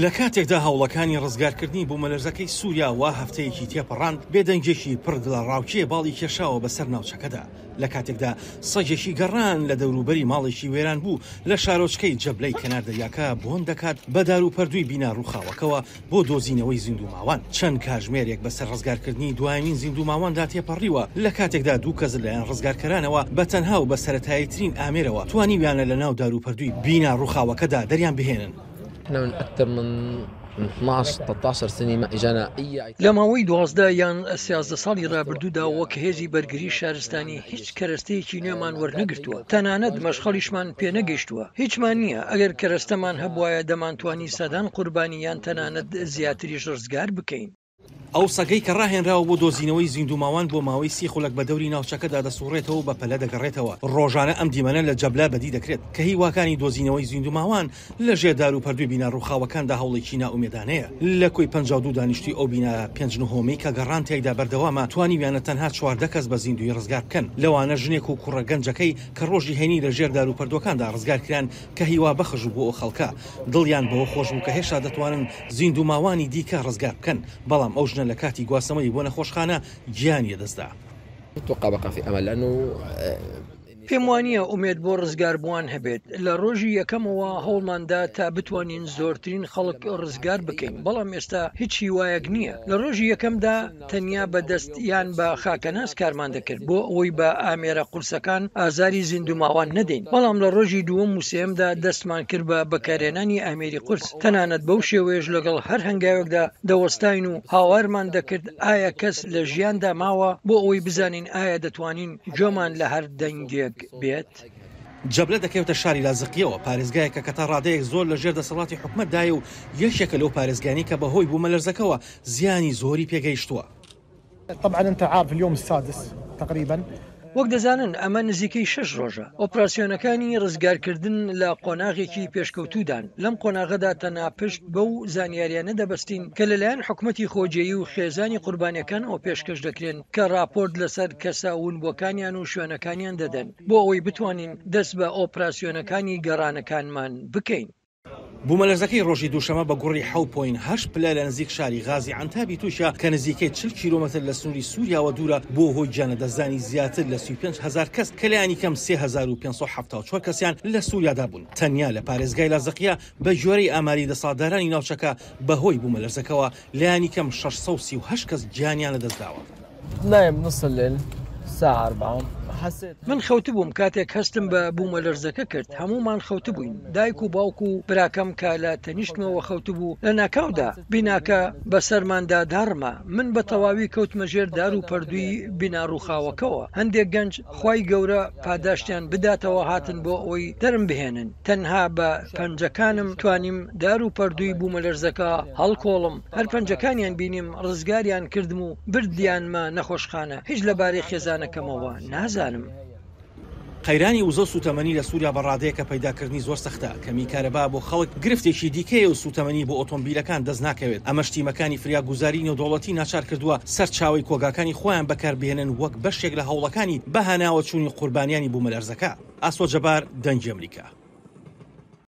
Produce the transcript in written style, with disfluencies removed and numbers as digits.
لە کاتێکدا هەوڵەکانی ڕزگارکردنی بوومەلەرزەکەی سووریا وا هەفتەیەکی تێپەڕاند، بێدەنگییەکی پڕ دڵەڕاوکێ باڵی کێشاوە بەسەر ناوچەکەدا، لە کاتێکدا سەگێکی گەڕان لە دەوروبەری ماڵێکی وێرانبوو لە شارۆچکەی جەبلەی کەنار دەریاکە بۆن دەکات بە داروپەردووی بینا ڕووخاوەکەوە بۆ دۆزینەوەی زیندووماوان. چەند کاژمێرێک بەسەر ڕزگارکردنی دوایەمین زیندووماواندا تێپەڕیوە، لە کاتێکدا دوو کەس لەلایەن ڕزگارکەرانەوە بە تەنها و بە سەرەتاییترین ئامێرەوە توانیویانە لەناو داروپەردووی بینا ڕووخاوەکەدا دەریان بهێنن. لە ماوەی 12 یان 13 ساڵی ڕابردوودا وەک هێزی بەرگری شارستانی هیچ کەرەستەیەکی نوێمان وەرنەگرتووە، تەنانەت مەشخەڵیشمان پێنەگەیشتووە، هیچمان نییە، ئەگەر کەرەستەمان هەبوایە دەمانتوانی سەدان قوربانی یان تەنانەت زیاتریش ڕزگار بکەین. ئەو سەگەی کە ڕاهێنراوە بۆ دۆزینەوەی زیندووماوان بۆ ماوەی سی خولەک بە دەوری ناوچەکەدا دەسوڕێتەوە و بە پەلە دەگەڕێتەوە. ڕۆژانە ئەم دیمەنە لە جەبلە بەدی دەکرێت کە هیواکانی دۆزینەوەی زیندووماوان لە ژێر دار و پەردووی بینا ڕووخاوەکاندا هەوڵێکی نائومێدانەیە. لە کۆی 52 دانیشتووی ئەو بینا پێنج نهۆمەی کە گەڕان تیایدا بەردەوامە، توانیویانە تەنها 14 کەس بە زیندوویی ڕزگار بکەن، لەوانە ژنێک و کوڕە گەنجەکەی کە ڕۆژی هەینی لە ژێر دار و پەردووەکاندا ڕزگار کران کە هیوابەخش بوو بۆ ئەو خەڵکە. دڵیان بەوە خۆش بوو کە هێشتا دەتوانن زیندووماوانی دیکە ڕزگار بکەن، بەڵام ئەو ژنە لە کاتی گواستنەوەی بۆ نەخۆشخانە گیانی لەدەستدا. پێم وانییە ئومێد بۆ ڕزگاربووان هەبێت. لە ڕۆژی یەکەمەوە هەوڵماندا تا بتوانین زۆرترین خەڵک ڕزگار بکەین، بەڵام ئێستا هیچ هیوایەک نییە. لە ڕۆژی یەکەمدا تەنیا بە دەست یان بە خاکەناز کارمان دەکرد بۆ ئەوەی بە ئامێرە قورسەکان ئازاری زیندووماوان نەدەین، بەڵام لە ڕۆژی دووەم و سێیەمدا دەستمان کرد بە بەکارهێنانی ئامێری قورس، تەنانەت بەو شێوەیەش لەگەڵ هەر هەنگاوێکدا دەوەستاین و هاوارمان دەکرد ئایا کەس لە ژیاندا ماوە بۆ ئەوەی بزانین ئایا دەتوانین گوێمان لە هەر دەنگێک بێت. جەبلە دەکەوێتە شاری لازقیەوە، پارێزگایەکە کە تا ڕادەیەک زۆر لە ژێر دەسەڵاتی حکومەتدایە و یەکێکە لەو پارێزگایانەی کە بەهۆی بوومەلەرزەکەوە زیانی زۆری پێگەیشتووە. وەک دەزانن ئەمە نزیکەی شەش ڕۆژە ئۆپراسیۆنەکانی ڕزگارکردن لە قۆناغێکی پێشکەوتوودان، لەم قۆناغەدا تەنها پشت بەو زانیاریانە دەبەستین کە لەلایەن حکومەتی خۆجێی و خێزانی قوربانیەکانەوە پێشکەش دەکرێن کە ڕاپۆرت لەسەر کەسە ونبووەکانیان و شوێنەکانیان دەدەن بۆ ئەوەی بتوانین دەست بە ئۆپراسیۆنەکانی گەڕانەکانمان بکەین. بوومەلەرزەکەی ڕۆژی دووشەمە بە گوڕی حەوت point هەشت پلە لە نزیک شاری غازی عەنتابی تورکیا کە نزیکەی 40 کیلۆمەتر لە سنووری سووریاوە دوورە، بووە هۆی گیانلەدەستدانی زیاتر لە 35 هەزار کەس کە لایەنیکەم 3574 کەسیان لە سووریادا بوون. تەنیا لە پارێزگای لازقیە بە گوێرەی ئاماری دەسەڵاتدارانی ناوچەکە بەهۆی بوومەلەرزەکەوە لایەنیکەم 638 کەس گیانیان لەدەستداوە. نايم نص الليل الساعة 4 حسيت. من خەوتبووم کاتێک هەستم بە بوومەلەرزەکە کرد، هەموومان خەوتبووین، دایک و باوک و براکەم کە لە تەنیشتمەوە خەوتبوو، لەناکاودا بیناکە بەسەرماندا داڕما، من بە تەواوی کەوتمە ژێر دار و پەردووی بینا ڕووخاوەکەوە، هەندێک گەنج خوای گەورە پاداشتیان بداتەوە هاتن بۆ ئەوەی دەرم بهێنن، تەنها بە پەنجەکانم توانیم دار و پەردووی بوومەلەرزەکە هەڵکۆڵم، هەر پەنجەکانیان بینیم ڕزگاریان کردم و بردیانمە نەخۆشخانە، هیچ لەبارەی خێزانەکەمەوە نازانم. قەیرانی وزە و سووتەمەنی لە سووریا بە ڕادەیەکە پەیداکردنی زۆر سەختە، کەمیی کارەبا بۆ خەڵک گرفتێکی دیکەیە و سووتەمەنی بۆ ئۆتۆمبیلەکان دەست ناکەوێت، ئەمەش تیمەکانی فریاگوزاریی نێودەوڵەتی ناچار کردووە سەرچاوەی کۆگاکانی خۆیان بەکاربهێنن وەک بەشێک لە هەوڵەکانی بەهاناوەچوونی قوربانیانی بوومەلەرزەکە. ئاسۆ جەبار، دەنگی ئەمریکا.